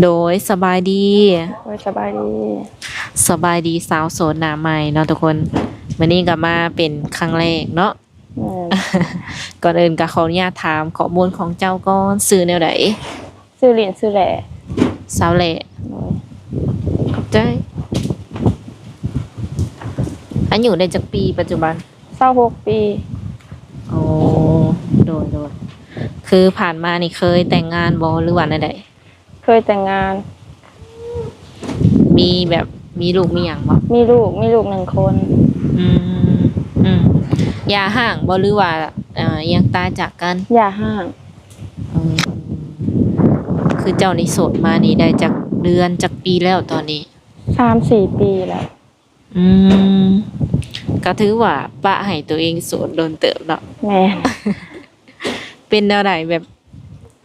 ໂດຍ ສະບາຍດີ. ໂດຍ ສະບາຍດີ. ສະບາຍດີສາວໂສດໜ້າໃໝ່ເນາະທຸກຄົນ. ມື້ນີ້ກໍມາເປັນຄັ້ງແລກເນາະ. ແມ່ນ. ກ່ອນອື່ນກໍຂໍອະນຸຍາດຖາມຂໍ້ມູນຂອງເຈົ້າກ່ອນ, ຊື່ແນວໃດ? ຊື່ລິນ ຊື່ແຫຼ. ສາວແຫຼ. ໂດຍ. ຂອບໃຈ. ອາຍຸໄດ້ຈັກປີປັດຈຸບັນ? ຊາວຫົກປີ. ໂອ້ ໂດຍໆ. ຄືຜ່ານມານີ້ເຄີຍແຕ່ງງານບໍ່ ຫຼືວ່າແນວໃດ? ເຄີຍແຕ່ງງານ. ມີແບບ ມີລູກມີຫຍັງບໍ່? ມີລູກ ມີລູກໜຶ່ງຄົນ. ອືມ ອືມ. ຢ່າຮ້າງບໍ່ ຫຼືວ່າ ເອີ ຍັງຕາຍຈາກກັນ? ຢ່າຮ້າງ. ອືມ. ຄືເຈົ້ານີ້ໂສດມານີ້ໄດ້ຈັກເດືອນ ຈັກປີແລ້ວຕອນນີ້? ສາມສີ່ປີແລ້ວ. ອືມ ກໍຖືວ່າປະໃຫ້ຕົວເອງໂສດດົນເຕີບເນາະ. ແມ່ນ. ເປັນແນວໃດ ແບບ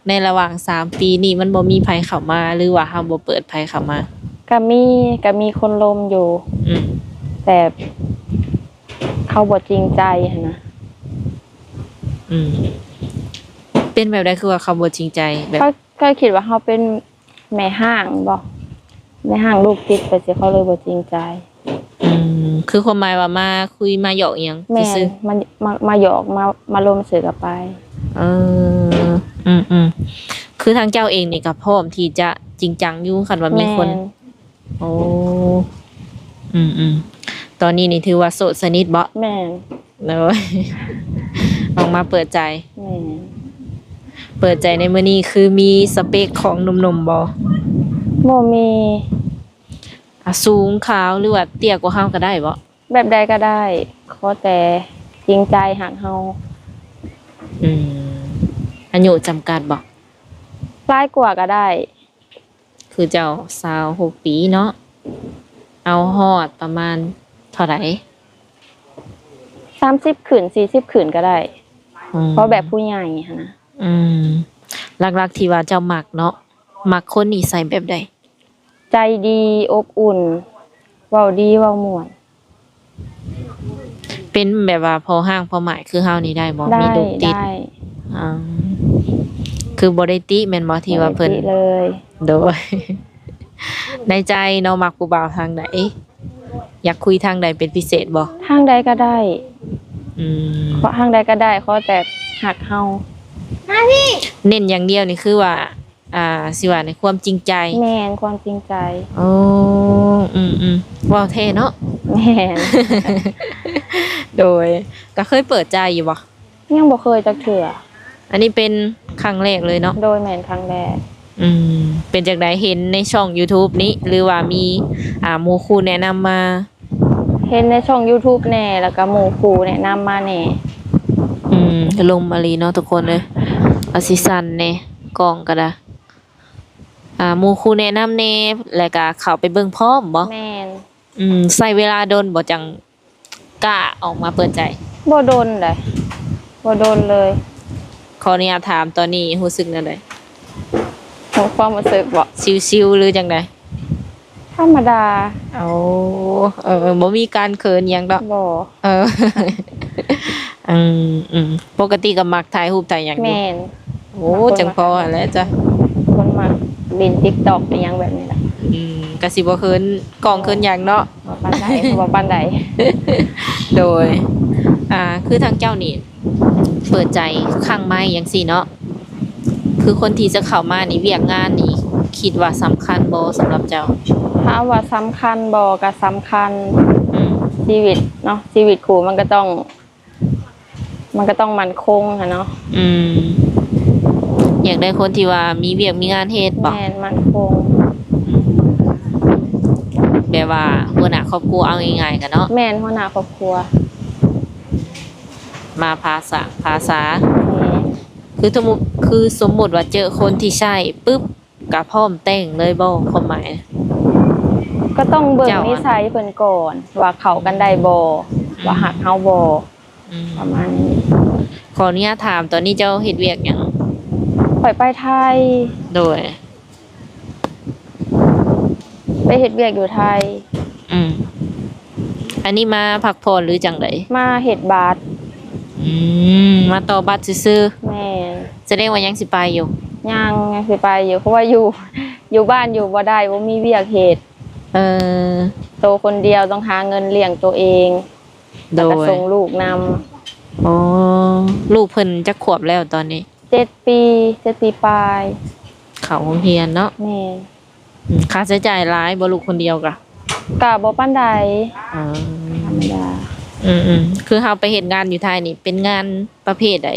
ໃນລະຫວ່າງສາມປີນີ້ ມັນບໍ່ມີໃຜເຂົ້າມາ ຫຼືວ່າເຮົາບໍ່ເປີດໃຜເຂົ້າມາ? ກໍມີ ກໍມີຄົນລົມຢູ່. ອືມ. ແຕ່ເຂົາບໍ່ຈິງໃຈຫັ້ນນະ. ອືມ. ເປັນແບບໃດ ຄືວ່າເຂົາບໍ່ຈິງໃຈ? ແບບ ເຂົາ ເຂົາຄິດວ່າເຮົາເປັນແມ່ຮ້າງບໍ? ແມ່ຮ້າງລູກຕິດໄປຊີ້ ເຂົາເລີຍບໍ່ຈິງໃຈ. ອືມ ຄືຄວາມໝາຍວ່າມາຄຸຍມາຫຍອກອີ່ຫຍັງ? ແມ່ນ. ຊື່ໆ ມາ ມາ ມາຫຍອກ ມາ ມາລົມຊື່ກໍໄປ. ເອີ ອືມໆ. ຄືທາງເຈົ້າເອງນີ້ກໍພ້ອມທີ່ຈະຈິງຈັງຢູ່ ຄັນວ່າມີຄົນ? ແມ່ນ. ໂອ້ ອືມໆ. ຕອນນີ້ນີ້ຖືວ່າໂສດສະໜິດບໍ? ແມ່ນ. ໂດຍ ອອກມາເປີດໃຈ. ແມ່ນ. ເປີດໃຈໃນມື້ນີ້ ຄືມີສະເປັກຂອງໜຸ່ມໆບໍ? ບໍ່ມີ. ອາ ສູງ ຂາວ ຫຼືວ່າເຕ້ຍກວ່າເຮົາກໍໄດ້ບໍ? ແບບໃດກໍໄດ້ ຂໍແຕ່ຈິງໃຈຮັກເຮົາ. ອືມ. ອາຍຸຈຳກັດບໍ? ຫຼາຍກວ່າກໍໄດ້. ຄືເຈົ້າຊາວຫົກປີເນາະ ເອົາຮອດປະມານເທົ່າໃດ? ສາມສິບຂຶ້ນ ສີ່ສິບຂຶ້ນກໍໄດ້. ອືມ. ເພາະແບບຜູ້ໃຫຍ່ຫັ້ນນະ. ອືມ. ຫຼັກໆທີ່ວ່າເຈົ້າມັກເນາະ ມັກຄົນນິໄສແບບໃດ? ໃຈດີ ອົບອຸ່ນ ເວົ້າດີ ເວົ້າມ່ວນ. ເປັນແບບວ່າພໍຮ່າງພໍໝາຍຄືເຮົານີ້ໄດ້ບໍ່? ໄດ້ ມີລູກຕິດ. ໄດ້. ອືມ ຄືບໍ່ໄດ້ຕິແມ່ນບໍ່ ທີ່ວ່າເພິ່ນ? ບໍ່ໄດ້ຕິເລີຍ. ໂດຍ. ໃນໃຈເນາະ ມັກຜູ້ບ່າວທາງໃດ? ຢາກຄຸຍທາງໃດເປັນພິເສດບໍ່? ທາງໃດກໍໄດ້. ອືມ. ເພາະທາງໃດກໍໄດ້ ຂໍແຕ່ຮັກເຮົາ. ເນັ້ນຢ່າງດຽວນີ້ຄືວ່າ ອ່າ ຊິວ່າໃນຄວາມຈິງໃຈ. ແມ່ນ ຄວາມຈິງໃຈ. ໂອ້ ອືມໆ ເວົ້າແທ້ເນາະ. ແມ່ນ. ໂດຍ. ກໍເຄີຍເປີດໃຈຢູ່ບໍ່? ຍັງບໍ່ເຄີຍຈັກເທື່ອ. ອັນນີ້ເປັນຄັ້ງແລກເລີຍເນາະ? ໂດຍ ແມ່ນ ຄັ້ງແລກ. ອືມ. ເປັນຈັ່ງໃດ ເຫັນໃນຊ່ອງຢູທູບນີ້ ຫຼືວ່າມີ ອ່າ ໝູ່ຄູ່ແນະນຳມາ? ເຫັນໃນຊ່ອງຢູທູບແດ່ ແລ້ວກໍໝູ່ຄູ່ແນະນຳມາແດ່. ອືມ ລົມອີ່ຫຼີເນາະທຸກຄົນເອີຍ. ອາ ຊິສັ່ນແດ່ ກ້ອງກໍໄດ້. ອ່າ ໝູ່ຄູ່ແນະນຳແດ່ ແລ້ວກໍເຂົ້າໄປເບິ່ງພ້ອມບໍ? ແມ່ນ. ອືມ ໃຊ້ເວລາດົນບໍ່ ຈັ່ງກ້າອອກມາເປີດໃຈ? ບໍ່ດົນໃດ ບໍ່ດົນເລີຍ. ຂໍອະນຸຍາດຖາມ ຕອນນີ້ຮູ້ສຶກແນວໃດ? ຄວາມຮູ້ສຶກບໍ? ຊິວໆ ຫຼືຈັ່ງໃດ? ທຳມະດາ. ໂອ້ ເອີ ບໍ່ມີການເຂີນຫຍັງດອກ. ບໍ່. ເອີ ອືມໆ. ປົກກະຕິກໍມັກຖ່າຍຮູບຖ່າຍຫຍັງຢູ່? ແມ່ນ. ໂອ້ ຈັງພໍຫັ້ນແຫຼະຈ້ະ. ຄົນມັກຫຼິ້ນຕິກຕັອກອີ່ຫຍັງແບບນີ້ລະ. ອືມ ກະຊິບໍ່ເຂີນກ້ອງເຂີນຫຍັງເນາະ. ບໍ່ປານໃດ ບໍ່ປານໃດ. ໂດຍ. ອ່າ ຄືທາງເຈົ້ານີ້ເປີດໃຈຄັ້ງໃໝ່ຈັ່ງຊີ້ເນາະ ຄືຄົນທີ່ຈະເຂົ້າມານີ້ ວຽກງານນີ້ຄິດວ່າສຳຄັນບໍ່ສຳລັບເຈົ້າ? ຖາມວ່າສຳຄັນບໍ່ ກໍສຳຄັນ. ອືມ. ຊີວິດເນາະ ຊີວິດຄູ່ມັນກໍຕ້ອງ ມັນກໍຕ້ອງໝັ້ນຄົງຫັ້ນເນາະ. ອືມ. ຢາກໄດ້ຄົນທີ່ວ່າມີວຽກມີງານເຮັດບໍ? ແມ່ນ ໝັ້ນຄົງ. ອືມ. ແບບວ່າຫົວໜ້າຄອບຄົວ ເອົາງ່າຍໆ ກໍເນາະ. ແມ່ນ ຫົວໜ້າຄອບຄົວ. ມາພາສາ ພາສາ. ແມ່ນ. ຄືສົມມຸດ ຄືສົມມຸດວ່າເຈີຄົນທີ່ໃຊ້ປຶບ ກໍພ້ອມແຕ່ງເລີຍບໍ່ ຄວາມໝາຍ? ກໍຕ້ອງເບິ່ງນິໄສເພິ່ນກ່ອນ ວ່າເຂົ້າກັນໄດ້ບໍ່ ອືມ ວ່າຮັກເຮົາບໍ່ ອືມ ປະມານນີ້. ຂໍອະນຸຍາດຖາມ ຕອນນີ້ເຈົ້າເຮັດວຽກຫຍັງ? ຂ້ອຍໄປໄທ. ໂດຍ. ໄປເຮັດວຽກຢູ່ໄທ. ອືມ. ອັນນີ້ມາພັກຜ່ອນ ຫຼື ຈັ່ງໃດ? ມາເຮັດບັດ. ອືມ. ມາຕໍ່ບັດຊື່ໆ. ແມ່ນ. ສະແດງວ່າຍັງຊິໄປຢູ່? ຍັງ ຍັງຊິໄປຢູ່ ເພາະວ່າຢູ່ ຢູ່ບ້ານຢູ່ບໍ່ໄດ້ ບໍ່ມີວຽກເຮັດ. ເອີ ໂຕຄົນດຽວຕ້ອງຫາເງິນລ້ຽງໂຕເອງ ໂດຍ ແລ້ວກໍສົ່ງລູກນຳ. ອໍ ລູກເພິ່ນຈັກຂວບແລ້ວຕອນນີ້? ເຈັດປີ ເຈັດປີປາຍ. ເຂົ້າໂຮງຮຽນເນາະ. ແມ່ນ. ອືມ ຄ່າໃຊ້ຈ່າຍຫຼາຍບໍ່ ລູກຄົນດຽວກະ? ກະບໍ່ປານໃດ. ອໍ ທຳມະດາ. ອືມໆ ຄືເຮົາໄປເຮັດງານຢູ່ໄທນີ້ ເປັນງານປະເພດໃດ?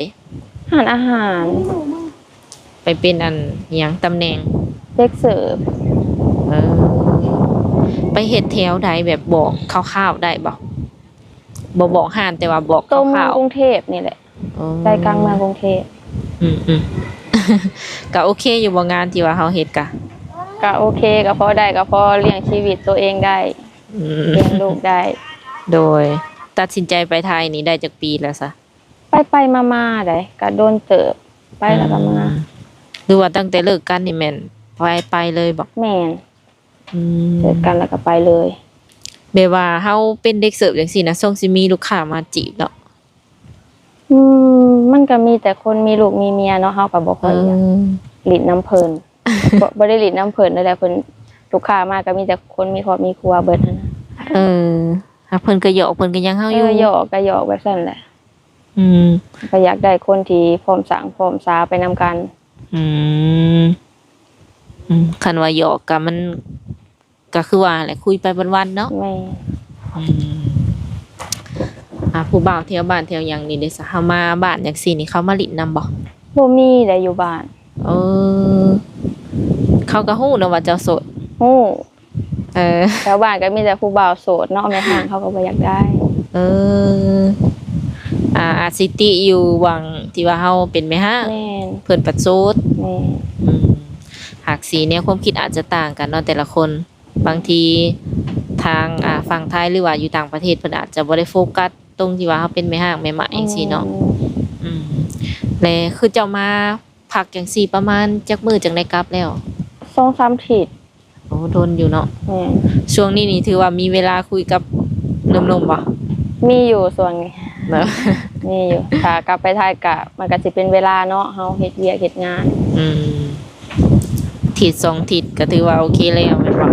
ຮ້ານອາຫານ. ໄປເປັນອັນຫຍັງ ຕຳແໜ່ງ? ເດັກເສີບ. ເອີ ໄປເຮັດແຖວໃດ ແບບບອກຄ່າວໆໄດ້ບໍ່? ບໍ່ບອກຮ້ານ ແຕ່ວ່າບອກຄ່າວໆ. ຕົວເມືອງກຸງເທບນີ້ແຫຼະ. ອໍ ໃຈກາງເມືອງກຸງເທບ. ອືມໆ ກະໂອເຄຢູ່ບໍ່ ງານທີ່ວ່າເຮົາເຮັດກະ? ກະໂອເຄ ກະພໍໄດ້ ກະພໍລ້ຽງຊີວິດໂຕເອງໄດ້. ອືມ ລ້ຽງລູກໄດ້. ໂດຍ ຕັດສິນໃຈໄປໄທນີ້ໄດ້ຈັກປີແລ້ວຊະ? ໄປໆມາໆໄດ໋ ກະດົນເຕີບ ໄປແລ້ວກໍມາ. ອືມ ຫຼືວ່າຕັ້ງແຕ່ເລີກກັນນີ້ແມ່ນໄປ ໄປເລີຍບໍ່? ແມ່ນ. ອືມ ເລີກກັນແລ້ວກໍໄປເລີຍ. ແບບວ່າເຮົາເປັນເດັກເສີບຈັ່ງຊີ້ນະ ຊົງຊິມີລູກຄ້າມາຈີບເນາະ? ອືມ ມັນກໍມີແຕ່ຄົນມີລູກມີເມຍເນາະ ເຮົາກໍບໍ່ຄ່ອຍ ເອີ ຢາກຫຼິ້ນນຳເພິ່ນ. ບໍ່ ບໍ່ໄດ້ຫຼິ້ນນຳເພິ່ນນັ້ນແຫຼະ ເພິ່ນ ລູກຄ້າມາກໍມີແຕ່ຄົນມີຄອບມີຄົວເບິດຫັ້ນນະ. ເອີ ຫາເພິ່ນກໍຫຍອກ ເພິ່ນກໍຫຍັງເຮົາຢູ່. ເອີ ຫຍອກກໍຫຍອກແບບຊັ້ນແຫຼະ. ອືມ ກໍຢາກໄດ້ຄົນທີ່ພ້ອມສ້າງພ້ອມສາໄປນຳກັນ. ອືມ ອືມ ຄັນວ່າຫຍອກກໍມັນ ກໍຄືວ່າແຫຼະ ຄຸຍໄປວັນໆເນາະ. ແມ່ນ. ອືມ ອ່າ ຜູ້ບ່າວແຖວບ້ານແຖວຫຍັງນີ້ເດ້ຊະ? ເຮົາມາບ້ານຈັ່ງຊີ້ນີ້ ເຂົາມາຫຼິ້ນນຳບໍ່? ບໍ່ມີໃດຢູ່ບ້ານ. ເອີ ເຂົາກໍຮູ້ເນາະວ່າເຈົ້າໂສດ? ຮູ້. ເອີ ແຖວບ້ານກໍມີແຕ່ຜູ້ບ່າວໂສດເນາະ ແມ່ຮ້າງເຂົາກໍບໍ່ຢາກໄດ້. ເອີ ອ່າ ອາດສິຕິຢູ່ຫວ່າງທີ່ວ່າເຮົາເປັນແມ່ຮ້າງ. ແມ່ນ. ເພິ່ນປະໂສດ. ແມ່ນ. ອືມ ຫາກຊິແນວຄວາມຄິດອາດຈະຕ່າງກັນເນາະ ແຕ່ລະຄົນ. ບາງທີທາງ ອ່າ ຝັ່ງໄທ ຫຼືວ່າຢູ່ຕ່າງປະເທດ ເພິ່ນອາດຈະບໍ່ໄດ້ໂຟກັສຕົງທີ່ວ່າເຮົາເປັນແມ່ຮ້າງແມ່ໝ້າຍຈັ່ງຊີ້ເນາະ. ອືມ ອືມ ແລະ ຄືເຈົ້າມາ ພັກຈັ່ງຊີ້ປະມານຈັກມື້ຈັ່ງໄດ້ກັບແລ້ວ? ສອງສາມທິດ. ໂອ້ ດົນຢູ່ເນາະ. ແມ່ນ. ຊ່ວງນີ້ນີ້ຖືວ່າມີເວລາຄຸຍກັບໜຸ່ມໆບໍ່? ມີຢູ່ຊ່ວງນີ້. ເນາະ. ມີຢູ່. ຖ້າກັບໄປໄທກະ ມັນກະຊິເປັນເວລາເນາະ ເຮົາເຮັດວຽກເຮັດງານ. ອືມ ທິດສອງທິດກະຖືວ່າໂອເຄແລ້ວແມ່ນບໍ່?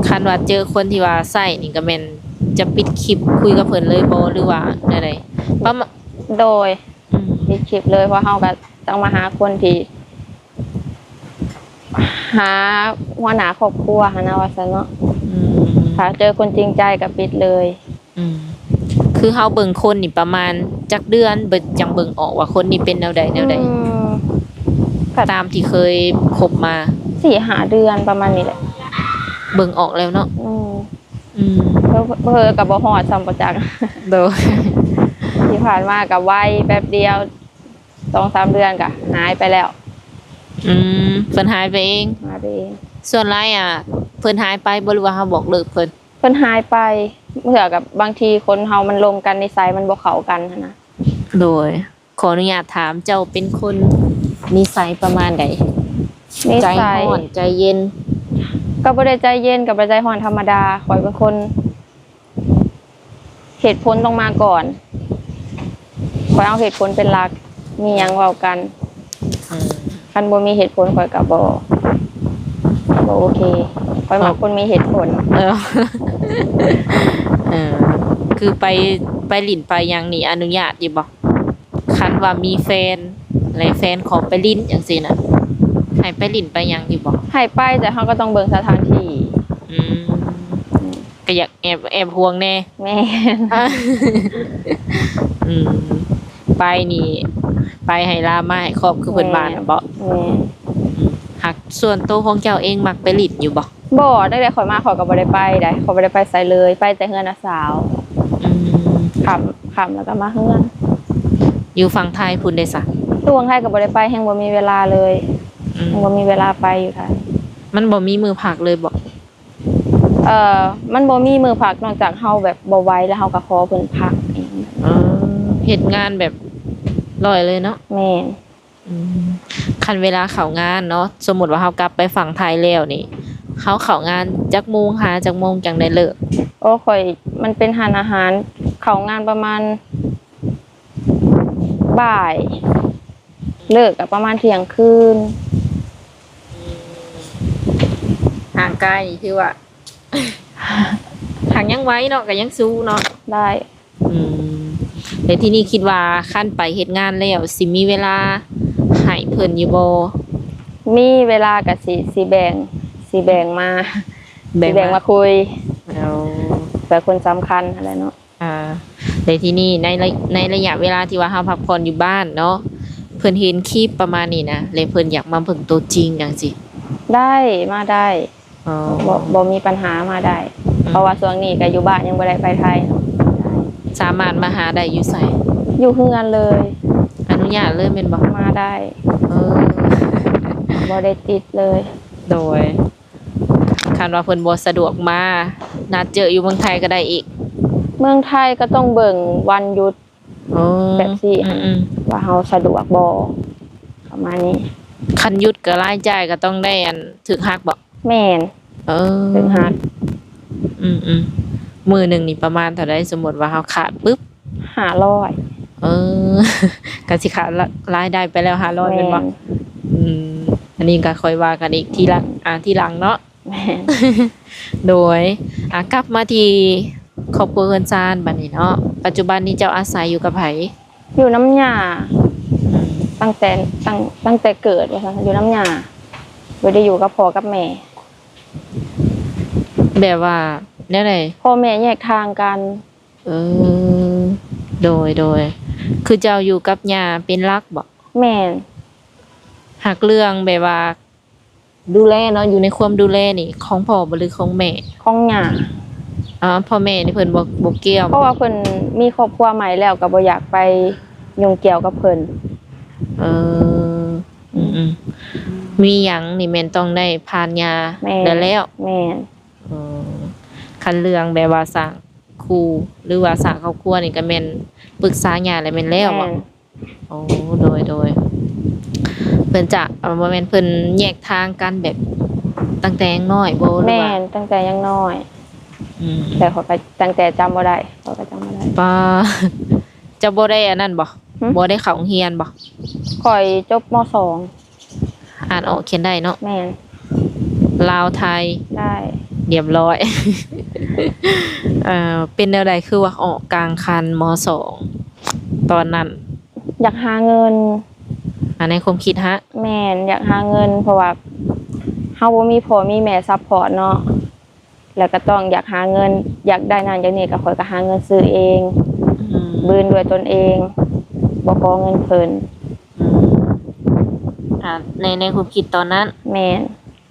ຄັນວ່າເຈີຄົນທີ່ວ່າໃຊ້ນີ້ກະແມ່ນຈະປິດຄລິບຄຸຍກັບເພິ່ນເລີຍບໍ່ ຫຼືວ່າແນວໃດ? ປະມານ ໂດຍ ອືມ ປິດຄລິບເລີຍ ເພາະເຮົາກໍຕ້ອງມາຫາຄົນທີ່ ຫາຫົວໜ້າຄອບຄົວຫັ້ນນະ ວ່າຊັ້ນເນາະ. ອືມ ຖ້າເຈີຄົນຈິງໃຈກໍປິດເລີຍ. ອືມ ຄືເຮົາເບິ່ງຄົນນີ້ປະມານຈັກເດືອນ ເບິ່ງ ຈັ່ງເບິ່ງອອກວ່າຄົນນີ້ເປັນແນວໃດແນວໃດ? ອືມ ຕາມທີ່ເຄີຍຄົບມາ ສີ່ຫ້າເດືອນປະມານນີ້ແຫຼະ ເບິ່ງອອກແລ້ວເນາະ. ອືມ ອືມ ເຜີໆກໍບໍ່ຮອດຊ້ຳ ບໍ່ຈັກ. ໂດຍ ທີ່ຜ່ານມາກໍໄວ ແປັບດຽວ ສອງສາມເດືອນກໍຫາຍໄປແລ້ວ. ອືມ ເພິ່ນຫາຍໄປເອງ? ຫາຍໄປເອງ. ສ່ວນຫຼາຍ ອ່າ ເພິ່ນຫາຍໄປບໍ່ ຫຼືວ່າເຮົາບອກເລີກເພິ່ນ? ເພິ່ນຫາຍໄປ ເທື່ອກັບບາງທີຄົນເຮົາມັນລົມກັນ ນິໄສມັນບໍ່ເຂົ້າກັນຫັ້ນນະ. ໂດຍ ຂໍອະນຸຍາດຖາມ ເຈົ້າເປັນຄົນນິໄສປະມານໃດ? ນິໄສ ໃຈຮ້ອນ ໃຈເຢັນ? ກໍບໍ່ໄດ້ໃຈເຢັນ ກໍບໍ່ໄດ້ໃຈຮ້ອນ ທຳມະດາ. ຂ້ອຍເປັນຄົນ ເຫດຜົນຕ້ອງມາກ່ອນ ຂ້ອຍເອົາເຫດຜົນເປັນຫຼັກ ມີຫຍັງເວົ້າກັນ. ອືມ ຄັນບໍ່ມີເຫດຜົນຂ້ອຍກໍບໍ່ ບໍ່ໂອເຄ ຂ້ອຍມັກຄົນມີເຫດຜົນ. ເອີ ເອີ ຄືໄປ ໄປຫຼິ້ນໄປຫຍັງນີ້ອະນຸຍາດຢູ່ບໍ່? ຄັນວ່າມີແຟນ ແລະ ແຟນຂໍໄປຫຼິ້ນຈັ່ງຊີ້ນະ ໃຫ້ໄປຫຼິ້ນໄປຫຍັງຢູ່ບໍ່? ໃຫ້ໄປ ແຕ່ເຮົາກໍຕ້ອງເບິ່ງສະຖານທີ່. ອືມ ອືມ ກໍຢາກແອບ ແອບຫ່ວງແດ່. ແມ່ນ. ອືມ ໄປນີ້ ໄປໃຫ້ລາມາໃຫ້ຄອບ ຄືເພິ່ນວ່ານະເບາະ? ແມ່ນ. ອືມ ຫາກສ່ວນໂຕຂອງເຈົ້າເອງມັກໄປຫຼິ້ນຢູ່ບໍ່? ບໍ່ ຕັ້ງແຕ່ຂ້ອຍມາຂ້ອຍກໍບໍ່ໄດ້ໄປໃດ ຂ້ອຍບໍ່ໄດ້ໄປໃສເລີຍ ໄປແຕ່ເຮືອນນ້າສາວ. ອືມ ຄ່ຳ ຄ່ຳແລ້ວກໍມາເຮືອນ. ຢູ່ຝັ່ງໄທພຸ້ນເດຊະ? ຢູ່ຝັ່ງໄທກໍບໍ່ໄດ້ໄປ ແຮງບໍ່ມີເວລາເລີຍ. ອືມ ແຮງບໍ່ມີເວລາໄປຢູ່ໄທ. ມັນບໍ່ມີມື້ພັກເລີຍເບາະ? ເອີ ມັນບໍ່ມີມື້ພັກ ນອກຈາກເຮົາແບບບໍ່ໄຫວແລ້ວເຮົາກໍຂໍເພິ່ນພັກເອງ. ເອີ ເຮັດງານແບບຮ້ອຍເລີຍເນາະ? ແມ່ນ. ອືມ ຄັນເວລາເຂົ້າງານເນາະ ສົມມຸດວ່າເຮົາກັບໄປຝັ່ງໄທແລ້ວນີ້ ເຮົາເຂົ້າງານຈັກໂມງ ຫາຈັກໂມງຈັ່ງໄດ້ເລີກ? ໂອ້ ຂ້ອຍ ມັນເປັນຮ້ານອາຫານ ເຂົ້າງານປະມານບ່າຍ ເລີກກໍປະມານທ່ຽງຄືນ. ຮ່າງກາຍນີ້ຖືວ່າ ຫາກຍັງໄຫວເນາະ ກໍຍັງສູ້ເນາະ. ໄດ້. ອືມ ແລ້ວທີນີ້ຄິດວ່າຄັນໄປເຮັດງານແລ້ວ ຊິມີເວລາໃຫ້ເພິ່ນຢູ່ບໍ່? ມີເວລາກໍຊິ ຊິແບ່ງ ຊິແບ່ງມາ ແບ່ງມາ ຊິແບ່ງມາຄຸຍ. ເອົາ ເພື່ອຄົນສຳຄັນຫັ້ນແຫຼະເນາະ. ອ່າ ແລ້ວທີນີ້ໃນໄລ ໃນໄລຍະເວລາທີ່ວ່າເຮົາພັກຜ່ອນຢູ່ບ້ານເນາະ ເພິ່ນເຫັນຄລິບປະມານນີ້ນະ ແລ້ວເພິ່ນຢາກມາເບິ່ງໂຕຈິງຫຍັງຊີ້? ໄດ້ ມາໄດ້. ອໍ ບໍ່ ບໍ່ມີບັນຫາ ມາໄດ້. ອືມ ເພາະວ່າຊ່ວງນີ້ກໍຢູ່ບ້ານ ຍັງບໍ່ໄດ້ໄປໄທເນາະ. ສາມາດມາຫາໄດ້ຢູ່ໃສ? ຢູ່ເຮືອນເລີຍ. ອະນຸຍາດເລີຍແມ່ນບໍ່? ມາໄດ້. ເອີ ບໍ່ໄດ້ຕິດເລີຍ. ໂດຍ. ຄັນວ່າເພິ່ນບໍ່ສະດວກມາ ນັດເຈີຢູ່ເມືອງໄທກໍໄດ້ອີກ. ເມືອງໄທກໍຕ້ອງເບິ່ງວັນຢຸດ. ອໍ ແບບຊີ້ ອືມໆ ວ່າເຮົາສະດວກບໍ່ ປະມານນີ້. ຄັນຢຸດກໍລາຍຈ່າຍກໍຕ້ອງໄດ້ ອັນ ຖືກຫັກບໍ່? ແມ່ນ. ເອີ ຖືກຫັກ. ອືມໆ ມື້ໜຶ່ງນີ້ປະມານເທົ່າໃດ? ສົມມຸດວ່າເຮົາຂາດປຶບ ຫ້າຮ້ອຍ. ເອີ ກໍຊິຂາດລາຍໄດ້ໄປແລ້ວຫ້າຮ້ອຍ ແມ່ນ ແມ່ນບໍ່? ອືມ ອັນນີ້ກໍຄ່ອຍວ່າກັນອີກທີຫຼັງ ອ່າ ທີຫຼັງເນາະ. ແມ່ນ. ໂດຍ ອ່າ ກັບມາທີ່ຄອບຄົວເຮືອນຊານບັດນີ້ເນາະ ປັດຈຸບັນນີ້ເຈົ້າອາໄສຢູ່ກັບໃຜ? ຢູ່ນຳຍ່າ. ອືມ ຕັ້ງແຕ່ ຕັ້ງ ຕັ້ງແຕ່ເກີດວ່າຊັ້ນ ຢູ່ນຳຍ່າ ບໍ່ໄດ້ຢູ່ກັບພໍ່ກັບແມ່. ແບບວ່າແນວໃດ? ພໍ່ແມ່ແຍກທາງກັນ. ເອີ ໂດຍ ໂດຍ ຄືເຈົ້າຢູ່ກັບຍ່າເປັນຫຼັກບໍ? ແມ່ນ. ຫາກເລື່ອງແບບວ່າ ດູແລເນາະ ຢູ່ໃນຄວາມດູແລນີ້ ຂອງພໍ່ບໍ ຫຼືຂອງແມ່? ຂອງຍ່າ. ອໍ ພໍ່ແມ່ນີ້ເພິ່ນບໍ່ ບໍ່ກ່ຽວ ເພາະວ່າເພິ່ນມີຄອບຄົວໃໝ່ແລ້ວ ກໍບໍ່ຢາກໄປຫຍຸ້ງກ່ຽວກັບເພິ່ນ. ເອີ ອືມໆ ມີຫຍັງນີ້ແມ່ນຕ້ອງໄດ້ຜ່ານຍ່າ ແມ່ນ ແລ້ວ. ແມ່ນ. ອໍ ຄັນເລື່ອງແບບວ່າສ້າງຄູ່ ຫຼືວ່າສ້າງຄອບຄົວນີ້ ກໍແມ່ນປຶກສາຍ່າແລ້ວແມ່ນແລ້ວບໍ? ແມ່ນ. ໂອ້ ໂດຍ ໂດຍ ເພິ່ນຈະ ເອີ ບໍ່ແມ່ນເພິ່ນແຍກທາງກັນແບບຕັ້ງແຕ່ຍັງນ້ອຍບໍ ຫຼືວ່າ? ແມ່ນ ຕັ້ງແຕ່ຍັງນ້ອຍ. ອືມ ແຕ່ຂ້ອຍກໍຕັ້ງແຕ່ຈຳບໍ່ໄດ້ ຂ້ອຍກໍຈຳບໍ່ໄດ້. ປ້າ ເຈົ້າບໍ່ໄດ້ອັນນັ້ນບໍ? ຫຶ? ບໍ່ໄດ້ເຂົ້າໂຮງຮຽນບໍ? ຂ້ອຍຈົບ ມ.ສອງ ອ່ານອອກຂຽນໄດ້ເນາະ? ແມ່ນ. ລາວໄທ ໄດ້ ລຽບຮ້ອຍ. ເອີ ເປັນແນວໃດ ຄືວ່າອອກກາງຄັນ ມ.ສອງ ຕອນນັ້ນ? ຢາກຫາເງິນ. ອາ ໃນຄວາມຄິດຫະ? ແມ່ນ ຢາກຫາເງິນ ເພາະວ່າເຮົາບໍ່ມີພໍ່ມີແມ່ຊັບພອດເນາະ. ແລ້ວກໍຕ້ອງຢາກຫາເງິນ ຢາກໄດ້ນັ້ນຢາກນີ້ ກໍຂ້ອຍກໍຫາເງິນຊື້ເອງ. ອືມ ບືນດ້ວຍຕົນເອງ ບໍ່ຂໍເງິນເພິ່ນ. ອືມ ອ່າ ໃນ ໃນຄວາມຄິດຕອນນັ້ນ? ແມ່ນ.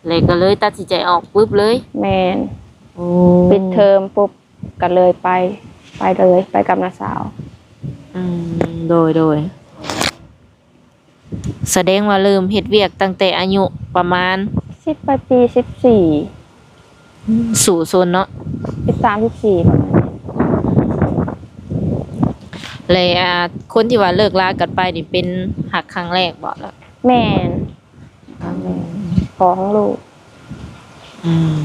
ແລ້ວກໍເລີຍຕັດສິນໃຈອອກປຶບເລີຍ? ແມ່ນ. ໂອ້ ປິດເທີມປຸບ ກໍເລີຍໄປ ໄປເລີຍ ໄປກັບນ້າສາວ. ອືມ ໂດຍ ໂດຍ. ສະແດງວ່າເລີ່ມເຮັດວຽກຕັ້ງແຕ່ອາຍຸປະມານ ສິບປາຍປີ ສິບສີ່. ອືມ ສູ້ຊົນເນາະ ສິບສາມ ສິບສີ່ ປະມານນີ້. ແລະ ອ່າ ຄົນທີ່ວ່າເລີກລາກັນໄປນີ້ເປັນຮັກຄັ້ງແລກບໍ? ແມ່ນ. ພໍ່ຂອງລູກ. ອືມ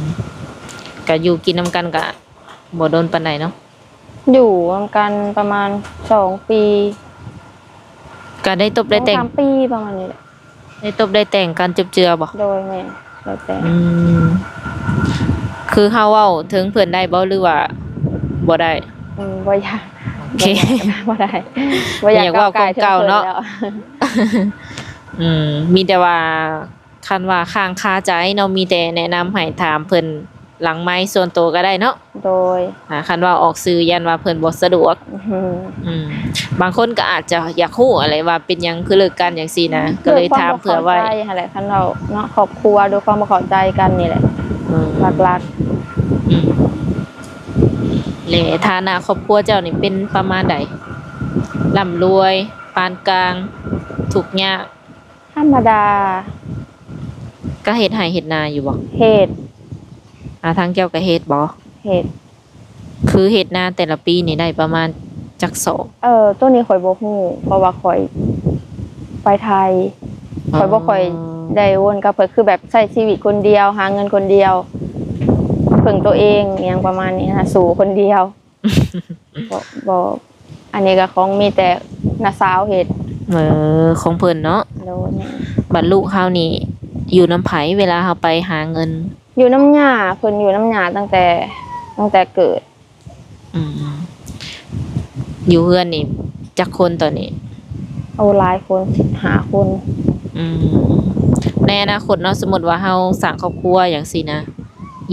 ກະຢູ່ກິນນຳກັນກະບໍ່ດົນປານໃດເນາະ? ຢູ່ນຳກັນປະມານສອງປີ. ກະໄດ້ຕົບໄດ້ແຕ່ງ ສອງສາມປີປະມານນີ້ແຫຼະ. ໄດ້ຕົບໄດ້ແຕ່ງກັນຈົບເຈືອບໍ? ໂດຍ ແມ່ນ ໄດ້ແຕ່ງ. ອືມ ຄືເຮົາເວົ້າເຖິງເພິ່ນໄດ້ບໍ ຫຼືວ່າບໍ່ໄດ້? ອືມ ບໍ່ຢາກ. ໂອເຄ ບໍ່ຢາກ ບໍ່ຢາກ ບໍ່ຢາກເວົ້າຄວາມເກົ່າເນາະ. ອືມ ມີແຕ່ວ່າ ຄັນວ່າຄ້າງຄາໃຈເນາະ ມີແຕ່ແນະນຳໃຫ້ຖາມເພິ່ນຫຼັງໄມສ່ວນໂຕກໍໄດ້ເນາະ. ໂດຍ. ອ່າ ຄັນວ່າອອກສື່ຢ້ານວ່າເພິ່ນບໍ່ສະດວກ. ອືມ ອືມ ບາງຄົນກໍອາດຈະຢາກຮູ້ຫັ້ນແຫຼະວ່າເປັນຫຍັງຄືເລີກກັນຈັ່ງຊີ້ນະ ກໍເລີຍຖາມເພື່ອໄວ້. ດ້ວຍຄວາມບໍ່ເຂົ້າໃຈຫັ້ນແຫຼະ ຄັນເວົ້າເນາະ ຄອບຄົວ ດ້ວຍຄວາມບໍ່ເຂົ້າໃຈກັນນີ້ແຫຼະ. ອືມ ຫຼັກໆ. ອືມ ແລະ ຖານະຄອບຄົວເຈົ້ານີ້ເປັນປະມານໃດ? ລ່ຳລວຍ, ປານກາງ, ທຸກຍາກ? ທຳມະດາ. ກໍເຮັດໄຮ່ເຮັດນາຢູ່ບໍ່? ເຮັດ. ອາ ທາງເຈົ້າກໍເຮັດບໍ່? ເຮັດ. ຄືເຮັດນາແຕ່ລະປີນີ້ໄດ້ປະມານຈັກສອບ? ເອີ ໂຕນີ້ຂ້ອຍບໍ່ຮູ້ ເພາະວ່າຂ້ອຍໄປໄທ. ອໍ ຂ້ອຍບໍ່ຄ່ອຍໄດ້ວົນກັບເພິ່ນ ຄືແບບໃຊ້ຊີວິດຄົນດຽວ ຫາເງິນຄົນດຽວ ເພິ່ງໂຕເອງ ອີ່ຫຍັງປະມານນີ້ນະ ສູ້ຄົນດຽວ. ບໍ່ ບໍ່ ອັນນີ້ກໍຂອງ ມີແຕ່ນ້າສາວເຮັດ. ເອີ ຂອງເພິ່ນເນາະ. ໂດຍ. ບັດລູກເຮົານີ້ຢູ່ນຳໃຜ ເວລາເຮົາໄປຫາເງິນ? ຢູ່ນຳຍ່າ ເພິ່ນຢູ່ນຳຍ່າຕັ້ງແຕ່ ຕັ້ງແຕ່ເກີດ. ອືມ ຢູ່ເຮືອນນີ້ຈັກຄົນຕອນນີ້? ໂອ້ ຫຼາຍຄົນ ສິບຫ້າຄົນ. ອືມ ໃນອະນາຄົດເນາະ ສົມມຸດວ່າເຮົາສ້າງຄອບຄົວຫຍັງຊີ້ນະ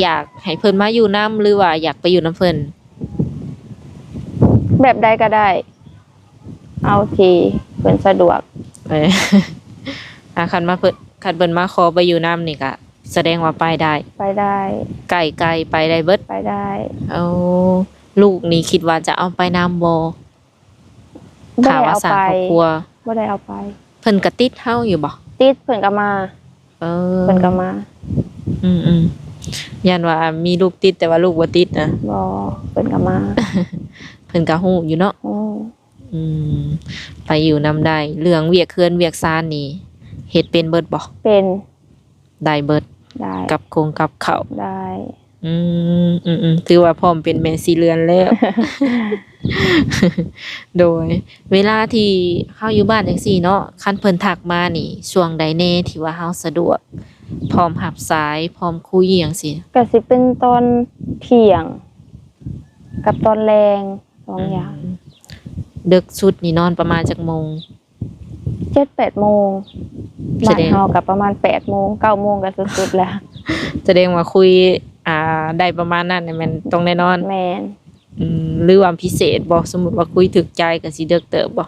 ຢາກໃຫ້ເພິ່ນມາຢູ່ນຳ ຫຼືວ່າຢາກໄປຢູ່ນຳເພິ່ນ? ແບບໃດກໍໄດ້ ເອົາທີ່ເພິ່ນສະດວກ. ເອີ ອາ ຄັນມາເພິ່ນ ຄັນເພິ່ນມາຂໍໄປຢູ່ນຳນີ້ກະ ສະແດງວ່າໄປໄດ້? ໄປໄດ້. ໃກ້ໆ ໄປໄດ້ເບິດ? ໄປໄດ້. ໂອ້ ລູກນີ້ຄິດວ່າຈະເອົາໄປນຳບໍ່? ບໍ່ໄດ້ເອົາໄປ. ຖ້າວ່າສ້າງຄອບຄົວ? ບໍ່ໄດ້ເອົາໄປ. ເພິ່ນກະຕິດເຮົາຢູ່ບໍ່? ຕິດ ເພິ່ນກະມາ. ເອີ ເພິ່ນກະມາ. ອືມໆ ຢ້ານວ່າມີລູກຕິດ ແຕ່ວ່າລູກບໍ່ຕິດນະ. ບໍ່ ເພິ່ນກະມາ. ເພິ່ນກະຮູ້ຢູ່ເນາະ. ອືມ ອືມ ໄປຢູ່ນຳໄດ້. ເລື່ອງວຽກເຮືອນວຽກຊານນີ້ ເຮັດເປັນເບິດບໍ່? ເປັນ. ໄດ້ເບິດ? ໄດ້. ກັບຄົງກັບເຂົ້າ? ໄດ້. ອືມ ອືມໆ ຖືວ່າພ້ອມເປັນແມ່ສີເຮືອນແລ້ວ. ໂດຍ ເວລາທີ່ເຮົາຢູ່ບ້ານຈັ່ງຊີ້ເນາະ ຄັນເພິ່ນທັກມານີ້ ຊ່ວງໃດແດ່ທີ່ວ່າເຮົາສະດວກ ພ້ອມຮັບສາຍ ພ້ອມຄຸຍຫຍັງຊີ້? ກະຊິເປັນຕອນທ່ຽງກັບຕອນແລງ ສອງຢ່າງ. ອືມ ເດິກສຸດນີ້ນອນປະມານຈັກໂມງ? ເຈັດແປດໂມງ. ສະແດງ ບ້ານເຮົາກະປະມານແປດໂມງ ເກົ້າໂມງກະສຸດໆແລ້ວ. ສະແດງວ່າຄຸຍ ອ່າ ໄດ້ປະມານນັ້ນນີ້ແມ່ນຕ້ອງໄດ້ນອນ. ແມ່ນ. ອືມ ຫຼືວ່າພິເສດບໍ່? ສົມມຸດວ່າຄຸຍຖືກໃຈກະຊິເດິກເຕີບບໍ່?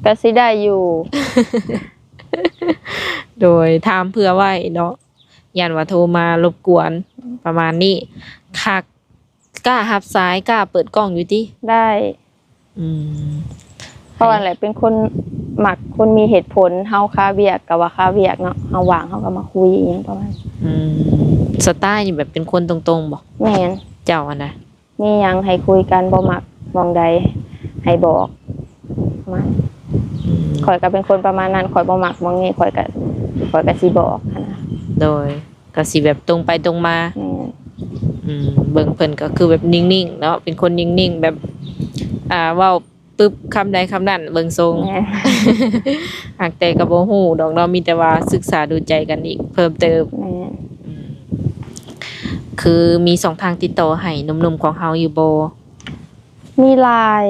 ກະຊິໄດ້ຢູ່. ໂດຍ ຖາມເຜື່ອໄວ້ເນາະ ຢ້ານວ່າໂທມາລົບກວນ ປະມານນີ້. ຄັກ ກ້າຮັບສາຍ ກ້າເປີດກ້ອງຢູ່ຕິ? ໄດ້. ອືມ ເພາະວ່າແຫຼະ ເປັນຄົນມັກຄົນມີເຫດຜົນ. ເຮົາຄາວຽກກະວ່າຄາວຽກເນາະ ເຮົາວ່າງເຮົາກະມາຄຸຍອີ່ຫຍັງປະມານ. ອືມ ສະໄຕນີ້ແບບເປັນຄົນຕົງໆບໍ່? ແມ່ນ. ເຈົ້າຫັ້ນນະ ມີຫຍັງໃຫ້ຄຸຍກັນ ບໍ່ມັກໝ່ອງໃດໃຫ້ບອກ ປະມານ. ອືມ ຂ້ອຍກະເປັນຄົນປະມານນັ້ນ ຂ້ອຍບໍ່ມັກໝ່ອງນີ້ ຂ້ອຍກະ ຂ້ອຍກະຊິບອກຫັ້ນນະ. ໂດຍ ກະຊິແບບຕົງໄປຕົງມາ. ແມ່ນ. ອືມ ເບິ່ງເພິ່ນກະຄືແບບນິ່ງໆເນາະ ເປັນຄົນນິ່ງໆ ແບບ ອ່າ ເວົ້າປຶບຄຳໃດຄຳນັ້ນ ເບິ່ງຊົງ. ແມ່ນ. ຫາກແຕ່ກະບໍ່ຮູ້ດອກເນາະ ມີແຕ່ວ່າສຶກສາດູໃຈກັນອີກເພີ່ມເຕີມ. ແມ່ນ. ອືມ ຄືມີຊ່ອງທາງຕິດຕໍ່ໃຫ້ໜຸ່ມໆຂອງເຮົາຢູ່ບໍ່? ມີ LINE.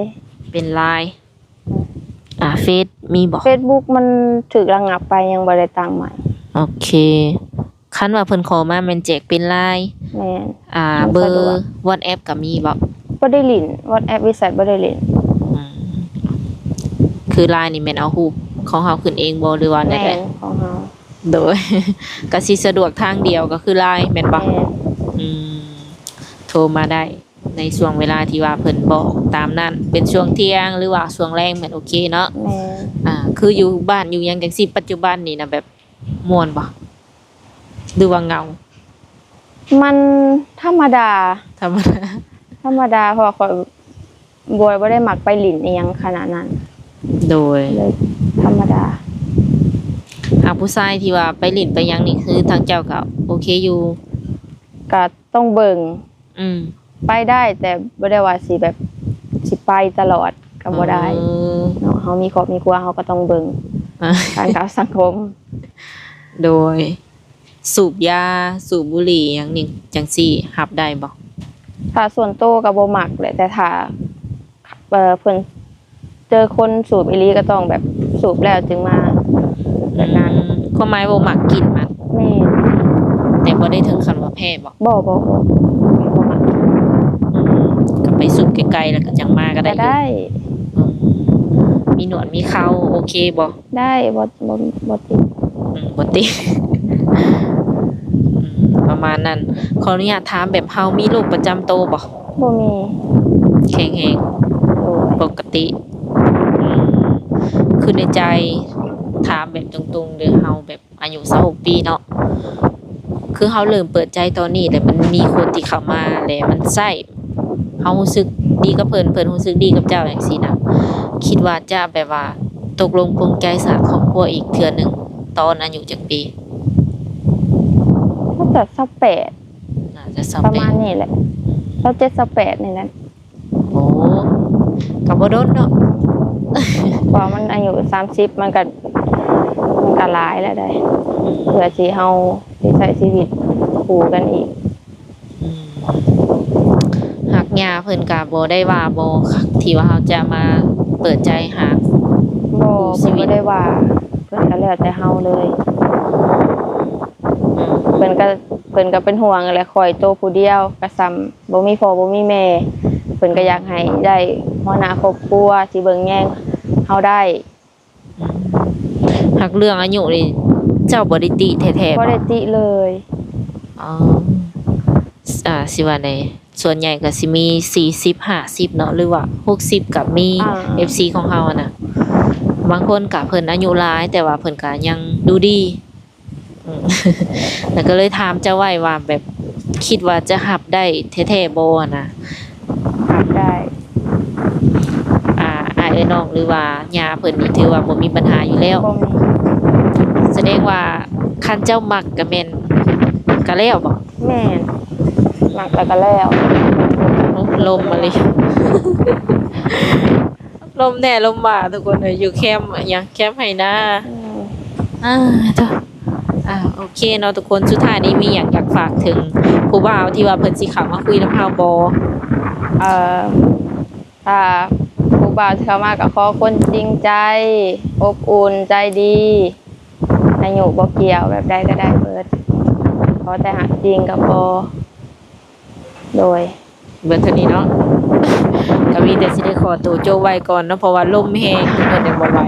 ເປັນ LINE. ອ່າ ເຟສມີບໍ່? ເຟສບຸກມັນຖືກລະງັບໄປ ຍັງບໍ່ໄດ້ຕັ້ງໃໝ່. ໂອເຄ ຄັນວ່າເພິ່ນຂໍມາແມ່ນແຈກເປັນ LINE. ແມ່ນ. ອ່າ ມັນສະດວກ. ເບີ WhatsApp ກະມີບໍ່? ບໍ່ໄດ້ຫຼິ້ນ WhatsApp WeChat ບໍ່ໄດ້ຫຼິ້ນ. ອືມ ຄື LINE ນີ້ແມ່ນເອົາຮູບຂອງເຮົາຂຶ້ນເອງບໍ່ ຫຼືວ່າແນວໃດ? ແມ່ນ ຂອງເຮົາ. ໂດຍ ກະຊິສະດວກທາງດຽວກະຄື LINE ແມ່ນບໍ່? ແມ່ນ. ອືມ ໂທມາໄດ້ ໃນຊ່ວງເວລາທີ່ວ່າເພິ່ນບອກຕາມນັ້ນ ເປັນຊ່ວງທ່ຽງ ຫຼືວ່າຊ່ວງແລງແມ່ນໂອເຄເນາະ. ແມ່ນ. ອ່າ ຄືຢູ່ບ້ານຢູ່ຫຍັງຈັ່ງຊີ້ ປັດຈຸບັນນີ້ນະ ແບບມ່ວນບໍ່ ຫຼືວ່າເຫງົາ? ມັນທຳມະດາ. ທຳມະດາ. ທຳມະດາ ເພາະວ່າຂ້ອຍບໍ່ ບໍ່ໄດ້ມັກໄປຫຼິ້ນອີ່ຫຍັງຂະໜາດນັ້ນ. ໂດຍ ເລີຍທຳມະດາ. ຫາຜູ້ຊາຍທີ່ວ່າໄປຫຼິ້ນໄປຫຍັງນີ້ ຄືທາງເຈົ້າກະໂອເຄຢູ່? ກະຕ້ອງເບິ່ງ. ອືມ ໄປໄດ້ ແຕ່ບໍ່ໄດ້ວ່າຊິແບບ ຊິໄປຕະຫຼອດກະບໍ່ໄດ້. ເອີ ເນາະ ເຮົາມີຄອບມີຄົວ ເຮົາກະຕ້ອງເບິ່ງ ການກັບສັງຄົມ. ໂດຍ ສູບຢາ ສູບບຸຫຼີ່ຫຍັງນີ້ ຈັ່ງຊີ້ຮັບໄດ້ບໍ່? ຖ້າສ່ວນໂຕກະບໍ່ມັກແຫຼະ ແຕ່ຖ້າ ເອີ ເພິ່ນ ເຈີຄົນສູບອີ່ຫຼີກະຕ້ອງແບບສູບແລ້ວຈຶ່ງມາ ແບບນັ້ນ. ອືມ ຄວາມໝາຍບໍ່ມັກກິ່ນມັນ. ແມ່ນ. ແຕ່ບໍ່ໄດ້ເຖິງຂັ້ນວ່າແພ້ບໍ່? ບໍ່ ບໍ່ ບໍ່ ບໍ່ມັກ. ອືມ ກະໄປສູບໄກໆ ແລ້ວກະຈັ່ງມາກະໄດ້ຢູ່. ກະໄດ້. ອືມ ມີໜວດມີເຂົາໂອເຄບໍ່? ໄດ້ ບໍ່ ບໍ່ ບໍ່ຕິດ. ອືມ ບໍ່ຕິດ. ອືມ ປະມານນັ້ນ. ຂໍອະນຸຍາດຖາມ ແບບເຮົາມີໂລກປະຈຳໂຕບໍ່? ບໍ່ມີ. ແຂງແຮງ. ໂດຍ. ປົກກະຕິ. ອືມ ຄືໃນໃຈ ຖາມແບບຕົງໆເດີ ເຮົາແບບອາຍຸຊາວຫົກປີເນາະ ຄືເຮົາເລີ່ມເປີດໃຈຕອນນີ້ ແລ້ວມັນມີຄົນທີ່ເຂົ້າມາ ແລ້ວມັນໃຊ້ ເຮົາຮູ້ສຶກດີກັບເພິ່ນ ເພິ່ນຮູ້ສຶກດີກັບເຈົ້າ ຈັ່ງຊີ້ນະ ຄິດວ່າຈະແບບວ່າຕົກລົງປົງໃຈສ້າງຄອບຄົວອີກເທື່ອໜຶ່ງ ຕອນອາຍຸຈັກປີ? ໜ້າຈະຊາວແປດ. ໜ້າຈະຊາວແປດ ປະມານນີ້ແຫຼະ ຊາວເຈັດ ຊາວແປດນີ້ແຫຼະ. ໂອ້ ກະບໍ່ດົນເນາະ ເພາະວ່າມັນອາຍຸສາມສິບ ມັນກະ ມັນກະຫຼາຍແລ້ວໃດ໋ ເພື່ອຊິເຮົາຊິໃຊ້ຊີວິດ ຄູ່ກັນອີກ. ອືມ ຮັກຍ່າເພິ່ນກະບໍ່ໄດ້ວ່າບໍ່ ທີ່ວ່າເຮົາຈະມາເປີດໃຈຫາ ບໍ່ ຄູ່ຊີວິດ ເພິ່ນບໍ່ໄດ້ວ່າ ເພິ່ນກະແລ້ວແຕ່ເຮົາເລີຍ. ອືມ ເພິ່ນກະ ເພິ່ນກະເປັນຫ່ວງຫັ້ນແຫຼະ ຂ້ອຍໂຕຜູ້ດຽວ ກະສ່ຳບໍ່ມີພໍ່ບໍ່ມີແມ່ ເພິ່ນກະຢາກໃຫ້ໄດ້ຫົວໜ້າຄອບຄົວທີ່ເບິ່ງແຍງເຮົາໄດ້. ອືມ ຫາກເລື່ອງອາຍຸນີ້ເຈົ້າບໍ່ໄດ້ຕິແທ້ໆ ບໍ່ໄດ້ຕິເລີຍ. ອໍ ອ່າ ຊິວ່າໃດ ສ່ວນໃຫຍ່ກໍຊິມີສີ່ສິບ ຫ້າສິບເນາະ ຫຼືວ່າຫົກສິບກໍມີ. ອ່າ ເອັຟຊີຂອງເຮົາຫັ້ນນະ ບາງຄົນກໍເພິ່ນອາຍຸຫຼາຍ ແຕ່ວ່າເພິ່ນກໍຍັງດູດີ. ອືມ ແລ້ວກໍເລີຍຖາມເຈົ້າໄວ້ວ່າ ແບບ ຄິດວ່າຈະຮັບໄດ້ແທ້ໆບໍ່ຫັ້ນນະ? ຮັບໄດ້. ອ່າ ອ້າຍເອື້ອຍນ້ອງ ຫຼືວ່າຍ່າເພິ່ນນີ້ ຖືວ່າບໍ່ມີບັນຫາຢູ່ແລ້ວ. ບໍ່ມີ. ສະແດງວ່າຄັນເຈົ້າມັກກໍແມ່ນ ກໍແລ້ວບໍ? ແມ່ນ ມັກແລ້ວກໍແລ້ວ. ໂອ້ ລົມມາເລີຍ ລົມແດ່ລົມວ່າ ທຸກຄົນເອີຍ ຢູ່ແຄມຫຍັງ ແຄມໄຮ່ນາ. ອືມ ອ່າ ໂທ້ ອ່າ ໂອເຄເນາະທຸກຄົນ ສຸດທ້າຍນີ້ມີຫຍັງຢາກຝາກເຖິງຜູ້ບ່າວທີ່ວ່າເພິ່ນຊິເຂົ້າມາຄຸຍນຳເຮົາບໍ່? ເອີ ຖ້າຜູ້ບ່າວຊິເຂົ້າມາກໍຂໍຄົນຈິງໃຈ ອົບອຸ່ນ ໃຈດີ ອາຍຸບໍ່ກ່ຽວ ແບບໃດກໍໄດ້ເບິດ ຂໍແຕ່ຮັກຈິງກໍພໍ. ໂດຍ ເບິດເທົ່ານີ້ເນາະ ກໍມີແຕ່ຊິໄດ້ຂໍໂຕໂຈະໄວ້ກ່ອນເນາະ ເພາະວ່າລົມແຮງ ເພິ່ນຍັງບໍ່ໄຫວ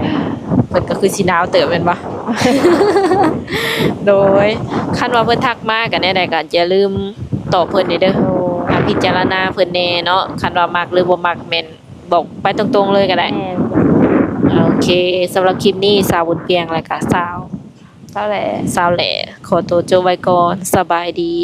ເພິ່ນກໍຄືຊິໜາວເຕີບແມ່ນບໍ່? ໂດຍ ຄັນວ່າເພິ່ນທັກມາກໍແນວໃດກໍຢ່າລືມຕອບເພິ່ນເດີ ໂດຍ ກໍພິຈາລະນາເພິ່ນແດ່ເນາະ ຄັນວ່າມັກ ຫຼືບໍ່ມັກ ແມ່ນບອກໄປຕົງໆເລີຍກໍໄດ້. ແມ່ນ. ໂອເຄ ສຳລັບຄລິບນີ້ ສາວບຸນປຽງ ແລະກະສາວ ສາວແຫຼ ສາວແຫຼ ຂໍໂຕໂຈະໄວ້ກ່ອນ ສະບາຍດີ.